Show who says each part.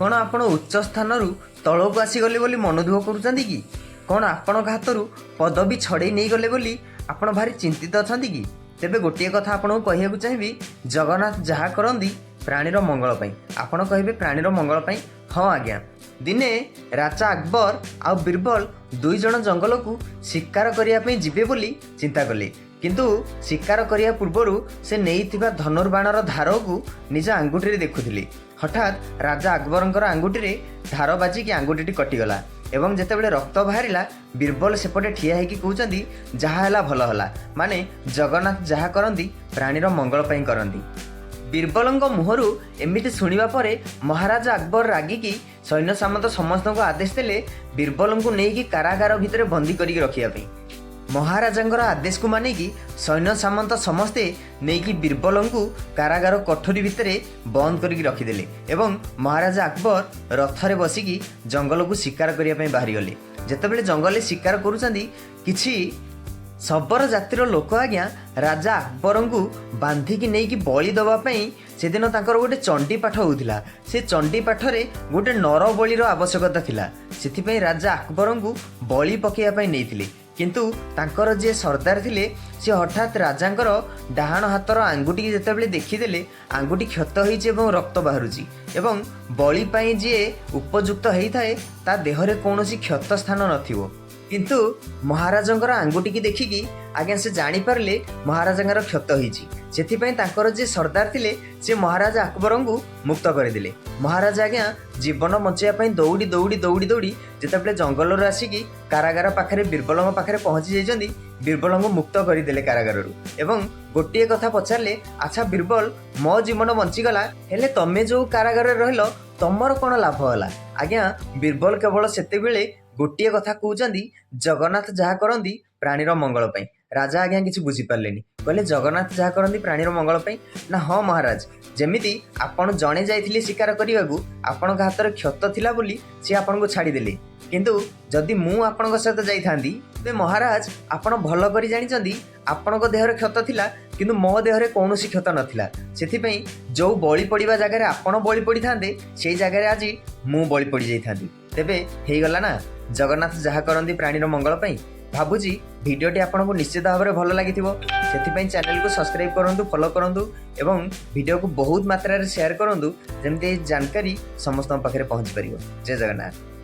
Speaker 1: କ'ଣ ଆପଣ ଉଚ୍ଚ ସ୍ଥାନରୁ ତଳକୁ ଆସିଗଲେ ବୋଲି ମନ ଦୁଃଖ କରୁଛନ୍ତି କି? କ'ଣ ଆପଣଙ୍କ ହାତରୁ ପଦବୀ ଛଡ଼େଇ ନେଇଗଲେ ବୋଲି ଆପଣ ଭାରି ଚିନ୍ତିତ ଅଛନ୍ତି କି? ତେବେ ଗୋଟିଏ କଥା ଆପଣଙ୍କୁ କହିବାକୁ ଚାହିଁବି, ଜଗନ୍ନାଥ ଯାହା କରନ୍ତି ପ୍ରାଣୀର ମଙ୍ଗଳ ପାଇଁ। ଆପଣ କହିବେ, ପ୍ରାଣୀର ମଙ୍ଗଳ ପାଇଁ? ହଁ ଆଜ୍ଞା। ଦିନେ ରାଜା ଆକବର ଆଉ ବୀରବଲ ଦୁଇ ଜଣ ଜଙ୍ଗଲକୁ ଶିକାର କରିବା ପାଇଁ ଯିବେ ବୋଲି ଚିନ୍ତା କଲେ। କିନ୍ତୁ ଶିକାର କରିବା ପୂର୍ବରୁ ସେ ନେଇଥିବା ଧନୁର୍ବାଣର ଧାରକୁ ନିଜ ଆଙ୍ଗୁଠିରେ ଦେଖୁଥିଲେ। ହଠାତ୍ ରାଜା ଆକବରଙ୍କର ଆଙ୍ଗୁଠିରେ ଧାର ବାଜିକି ଆଙ୍ଗୁଠିଟି କଟିଗଲା ଏବଂ ଯେତେବେଳେ ରକ୍ତ ବାହାରିଲା, ବୀରବଲ ସେପଟେ ଠିଆ ହେଇକି କହୁଛନ୍ତି, ଯାହା ହେଲା ଭଲ ହେଲା। ମାନେ ଜଗନ୍ନାଥ ଯାହା କରନ୍ତି ପ୍ରାଣୀର ମଙ୍ଗଳ ପାଇଁ କରନ୍ତି। ବୀରବଲଙ୍କ ମୁହଁରୁ ଏମିତି ଶୁଣିବା ପରେ ମହାରାଜା ଆକବର ରାଗିକି ସୈନ୍ୟ ସାମନ୍ତ ସମସ୍ତଙ୍କୁ ଆଦେଶ ଦେଲେ ବୀରବଲଙ୍କୁ ନେଇକି କାରାଗାର ଭିତରେ ବନ୍ଦୀ କରିକି ରଖିବା ପାଇଁ। ମହାରାଜାଙ୍କର ଆଦେଶକୁ ମାନିକି ସୈନ୍ୟ ସାମନ୍ତ ସମସ୍ତେ ନେଇକି ବୀରବଲଙ୍କୁ କାରାଗାର କୋଠରୀ ଭିତରେ ବନ୍ଦ କରିକି ରଖିଦେଲେ ଏବଂ ମହାରାଜା ଆକବର ରଥରେ ବସିକି ଜଙ୍ଗଲକୁ ଶିକାର କରିବା ପାଇଁ ବାହାରିଗଲେ। ଯେତେବେଳେ ଜଙ୍ଗଲରେ ଶିକାର କରୁଛନ୍ତି, କିଛି ଶବର ଜାତିର ଲୋକ ଆଜ୍ଞା ରାଜା ଆକବରଙ୍କୁ ବାନ୍ଧିକି ନେଇକି ବଳି ଦେବା ପାଇଁ, ସେଦିନ ତାଙ୍କର ଗୋଟେ ଚଣ୍ଡୀ ପାଠ ହେଉଥିଲା। ସେ ଚଣ୍ଡୀ ପାଠରେ ଗୋଟେ ନର ବଳିର ଆବଶ୍ୟକତା ଥିଲା। ସେଥିପାଇଁ ରାଜା ଆକବରଙ୍କୁ ବଳି ପକାଇବା ପାଇଁ ନେଇଥିଲେ। କିନ୍ତୁ ତାଙ୍କର ଯିଏ ସର୍ଦ୍ଦାର ଥିଲେ, ସେ ହଠାତ୍ ରାଜାଙ୍କର ଡାହାଣ ହାତର ଆଙ୍ଗୁଠିକି ଯେତେବେଳେ ଦେଖିଦେଲେ, ଆଙ୍ଗୁଠି କ୍ଷତ ହେଇଛି ଏବଂ ରକ୍ତ ବାହାରୁଛି ଏବଂ ବଳି ପାଇଁ ଯିଏ ଉପଯୁକ୍ତ ହେଇଥାଏ, ତା ଦେହରେ କୌଣସି କ୍ଷତ ସ୍ଥାନ ନଥିବ। କିନ୍ତୁ ମହାରାଜଙ୍କର ଆଙ୍ଗୁଠିକି ଦେଖିକି ଆଜ୍ଞା ସେ ଜାଣିପାରିଲେ ମହାରାଜାଙ୍କର କ୍ଷତ ହେଇଛି। ସେଥିପାଇଁ ତାଙ୍କର ଯିଏ ସର୍ଦ୍ଦାର ଥିଲେ, ସେ ମହାରାଜା ଆକବରଙ୍କୁ ମୁକ୍ତ କରିଦେଲେ। ମହାରାଜା ଆଜ୍ଞା ଜୀବନ ବଞ୍ଚାଇବା ପାଇଁ ଦୌଡ଼ି ଦୌଡ଼ି ଦୌଡ଼ି ଦୌଡ଼ି ଯେତେବେଳେ ଜଙ୍ଗଲରୁ ଆସିକି କାରାଗାର ପାଖରେ ବୀରବଲଙ୍କ ପାଖରେ ପହଞ୍ଚି ଯାଇଛନ୍ତି, ବୀରବଲଙ୍କୁ ମୁକ୍ତ କରିଦେଲେ କାରାଗାରରୁ ଏବଂ ଗୋଟିଏ କଥା ପଚାରିଲେ, ଆଚ୍ଛା ବୀରବଲ, ମୋ ଜୀବନ ବଞ୍ଚିଗଲା, ହେଲେ ତମେ ଯୋଉ କାରାଗାରରେ ରହିଲ, ତମର କ'ଣ ଲାଭ ହେଲା? ଆଜ୍ଞା ବୀରବଲ କେବଳ ସେତେବେଳେ ଗୋଟିଏ କଥା କହୁଛନ୍ତି, ଜଗନ୍ନାଥ ଯାହା କରନ୍ତି ପ୍ରାଣୀର ମଙ୍ଗଳ ପାଇଁ। ରାଜା ଆଜ୍ଞା କିଛି ବୁଝିପାରିଲେନି। କହିଲେ, ଜଗନ୍ନାଥ ଯାହା କରନ୍ତି ପ୍ରାଣୀର ମଙ୍ଗଳ ପାଇଁ? ନା, ହଁ ମହାରାଜ, ଯେମିତି ଆପଣ ଜଣେ ଯାଇଥିଲେ ଶିକାର କରିବାକୁ, ଆପଣଙ୍କ ହାତରେ କ୍ଷତ ଥିଲା ବୋଲି ସେ ଆପଣଙ୍କୁ ଛାଡ଼ିଦେଲେ। କିନ୍ତୁ ଯଦି ମୁଁ ଆପଣଙ୍କ ସହିତ ଯାଇଥାନ୍ତି, ତେବେ ମହାରାଜ, ଆପଣ ଭଲ କରି ଜାଣିଛନ୍ତି, ଆପଣଙ୍କ ଦେହରେ କ୍ଷତ ଥିଲା କିନ୍ତୁ ମୋ ଦେହରେ କୌଣସି କ୍ଷତ ନଥିଲା। ସେଥିପାଇଁ ଯୋଉ ବଳି ପଡ଼ିବା ଜାଗାରେ ଆପଣ ବଳି ପଡ଼ିଥାନ୍ତେ, ସେଇ ଜାଗାରେ ଆଜି ମୁଁ ବଳି ପଡ଼ିଯାଇଥାନ୍ତି। ତେବେ ହେଇଗଲା ନା, ଜଗନ୍ନାଥ ଯାହା କରନ୍ତି ପ୍ରାଣୀର ମଙ୍ଗଳ ପାଇଁ। ଭାବୁଛି ଭିଡ଼ିଓଟି ଆପଣଙ୍କୁ ନିଶ୍ଚିତ ଭାବରେ ଭଲ ଲାଗିଥିବ। ସେଥିପାଇଁ ଚ୍ୟାନେଲକୁ ସବସ୍କ୍ରାଇବ୍ କରନ୍ତୁ, ଫଲୋ କରନ୍ତୁ ଏବଂ ଭିଡ଼ିଓକୁ ବହୁତ ମାତ୍ରାରେ ସେୟାର କରନ୍ତୁ, ଯେମିତି ଏହି ଜାନକାରୀ ସମସ୍ତଙ୍କ ପାଖରେ ପହଞ୍ଚି ପାରିବ। ଜୟ ଜଗନ୍ନାଥ।